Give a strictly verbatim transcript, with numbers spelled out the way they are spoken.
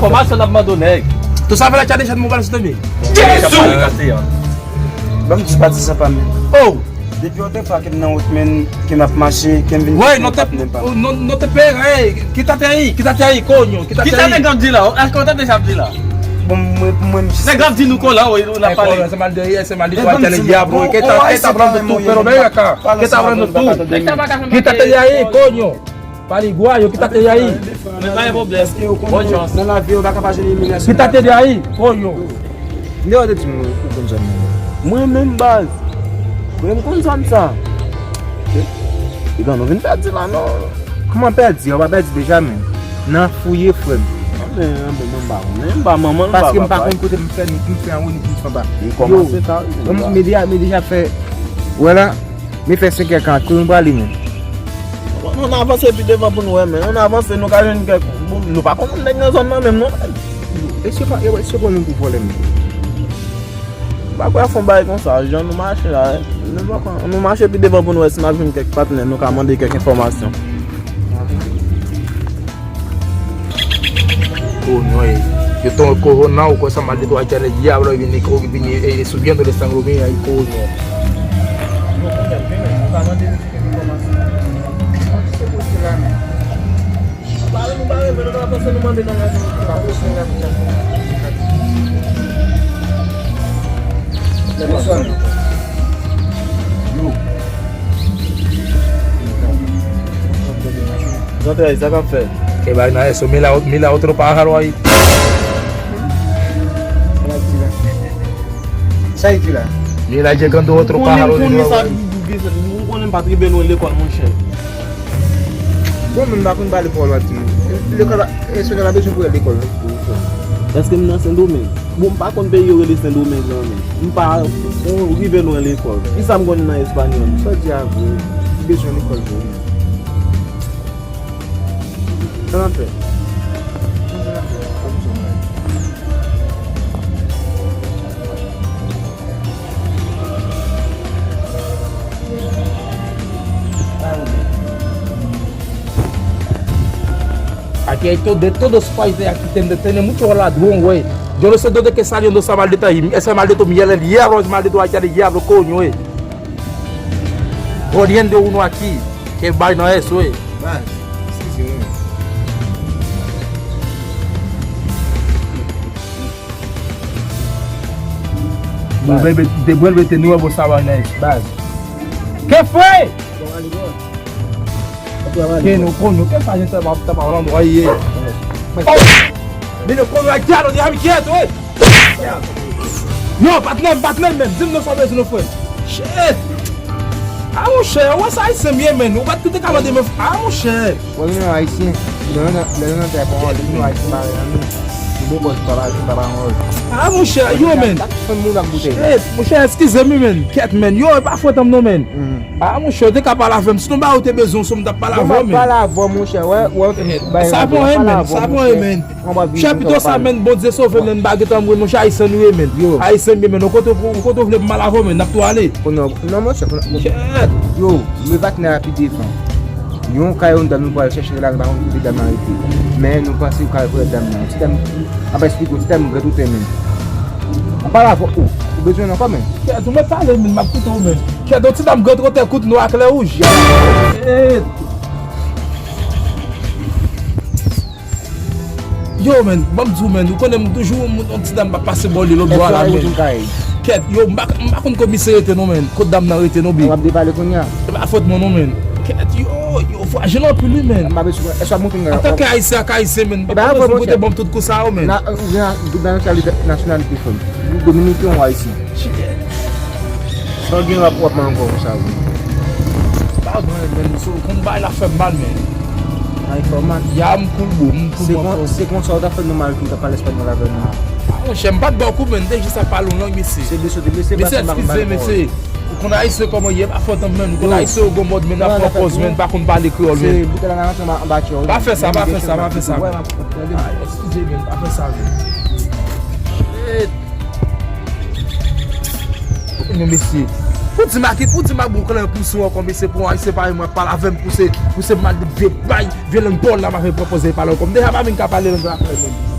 Fòmasyon n ap mande w, nèg. Tout sa fè la tchade chan mwen pral sou tande. Jezi! Ban m ti pati sa pa m. Oh! Depi yon te fwa ke m nan wout men, ke m ap mache, ke m vin Wey, non te, non, non te pere, kita te yi, kita te yi, konyo, kita te yi. Kita nèg ap di la, èske w tande sa ap di la? Bon, mwen, pou mwen, m jis Nèg ap di nou kola, wi, nou n ap pale. Se mal de yi, se mal de yi, kita, kita pran nou tou, pero ven acá, kita pran nou tou. Kita te yi, konyo. Paligwa, yo kita te yayi. Men pa gen pwoblèm. Bon chans. Nan lavi, ou pa ka pa jwenn imilyasyon. Kita te yayi, konyo. Nèg yo te di mwen, ou konn zòn nan. Mwen menm baz. Mwen m konn zòn sa. Piga nou vin pèdi la, non. Kòman pèdi? Ou pa pèdi deja, men. Nan fouye, frè m. Anben, anben, mwen m pa konnen. M pa manman, m pa papa. Paske m pa konn kote m fè, m fè anwo, ni m fè anba. Li kòmanse ta, wi. Men deja, men deja fè. Wè la. Mi fè senkè karant, kote nou prale menm? Nou avanse pi devan pou nou wè, men. Nou avanse, nou ka jwenn kèk. Bon, nou pa konn nèg nan zòn nan menm, non. Èske pa, èske pa nou pou vòlè menm? M pa kwè fè yon bagay konsa, jan nou mache la, nou pa konn, nou mache pi devan pou nou wè si n ap jwenn kèk patnè, nou ka mande kèk enfòmasyon. Konyo, e, yo te yon korona, ou kwè sa mal de twa tchè nèg, diablo, vini, vini, e, subiendo el sangre mía, ay, konyo. Bonsoir. Yo. Zantray, sa k ap fèt? Ke bay nan eso, mira, mira otro pájaro ahí. Sa l di la? Sa l di la? Mira llegando otro pájaro de nuevo ahí. Ou konnen m pa t rive lwen lekòl, monchè. Bon, men m pa konn pale pawòl w ap di. Lekòl, enspektè la bezwen pou lekòl, non? Èske m nan Sendomeng? Bon, m pa konn peyi yo rele Sendomeng nan, men m pa rive lwen lekòl. Kisa m konnen nan espanyòl? Sa w di a vre. Li bezwen lekòl vre, men. Sa n ap fè? Aquí hay to-, de todo su país de aquí, tiene, tiene mucho ladrón, güey. Yo no sé dónde que saliendo esa maldita y ese maldito miel, el diablo, es maldito allá de diablo, coño, eh. Jodiendo uno aquí, que vaina eso, eh. Baz, eskize mwen. Bon, bebe, de vuelve te nuevo esa vaina, eh, baz. ¿Qué fue? Ke nou konn yo, ke sa jen sa pa, sa pa landwa ye. Oh! Men nou konn yo a dyalo, ni ami kyeto, wi. Yo, patnè m, patnè m menm, di m non sa w bezwen non, frè. Shit! Ah, monchè, ou wè sa ayisyen m ye, menn. Ou pa t koute ka mande men. Ah, monchè. Wè, nou ayisyen. Lè nou nan, lè nou nan tè pa wè, nou ayisyen pa nan nou. Nou bon bòs, pa pa, pa pa wè. Ah, monchè, yo, menn. Shit, monchè, eskize m, menn. Kèt, menn. Yo, e pa fòt an m non, menn. Ah, monchè, ou te ka pale avè m. Si nou ba ou te bezwen, ou te ap pale avè w, menn. Pale avè w, monchè, wè, wè, sa pran, menn, sa pran, menn. Chè, pito sa, menn, Bondye sove m, menn, m pa gentan mouri, monchè, ayisyen nou ye, menn. Ayisyen m ye, menn, ou kote, ou kote w vle m pale avè w, menn, n ap tou ale. Non, monchè, yo, le patnè a pi devan. Yon kay yon dam nou pral chèche la, nou pa konn kote dam nan rete. Men nou panse yo ka rekonèt dam nan. Ti dam, ap esplike w, ti dam granmoun, menn. An pale avè w, ou bezwen ankò, menn? Kèt, ou mèt pale, menn, m ap koute w, menn. Kèt, yon ti dam granmoun, kote kout nwa ak lè wouj. Yo, menn, ban m di w, menn, ou konnen m toujou yon moun, yon ti dam pa pase bò li lòt bò a la, menn. Kèt, yo, m pa, m pa konn kote misye rete non, menn. Kote dam nan rete non, big. W ap depale kounye a. E pa fòt mwen non, menn. Kèt, yo, yo, frajil anpil wi, menn. M pa bezwen, èske w ap montre m? Antanke ayisyen ak ayisyen, menn, m pa konn si w te ban m tout kou sa yo, menn. Ou gen nasyonalite, nasyonalite fò m. Dominiken ou ayisyen? Shit. Sa w gen rap w ap mande ankò konsa vre. Pa gen, menn, so, konn bagay la fè m mal, menn. Ay, fè w mal? Ya, m koul bro, m koul bro. Se konsa w ta fè nou mal, tou ta pale espanyòl avè nou. Ah, monchè, m pa t ba w kou, menn, m te jis ap pale yon lang, mesye. Se mesye, te mesye, mesye, eskize, mesye. Ou konn ayisyen kòman ye, pa fòt an, menn. Ou konn ayisyen yo gon mòd, menn, ap pran pòz, menn, pa konn pale kreyòl, menn. Se boutèy la nan rantre anba tjè w. Pa fè sa, pa fè sa, pa fè sa. Eskize, menn, pa fè sa, menn. Shit. Ou konnen, mesye. Pou di m a ki, pou di m a bon klan pou sou ankò, mesye, pou ayisyen parèy mwen ap pale avè m, pou se, pou se mal de vye bay, vye lang pòl la, m ap pran pòz pale ankò. M deja pa vin ka pale lang la frè, menn.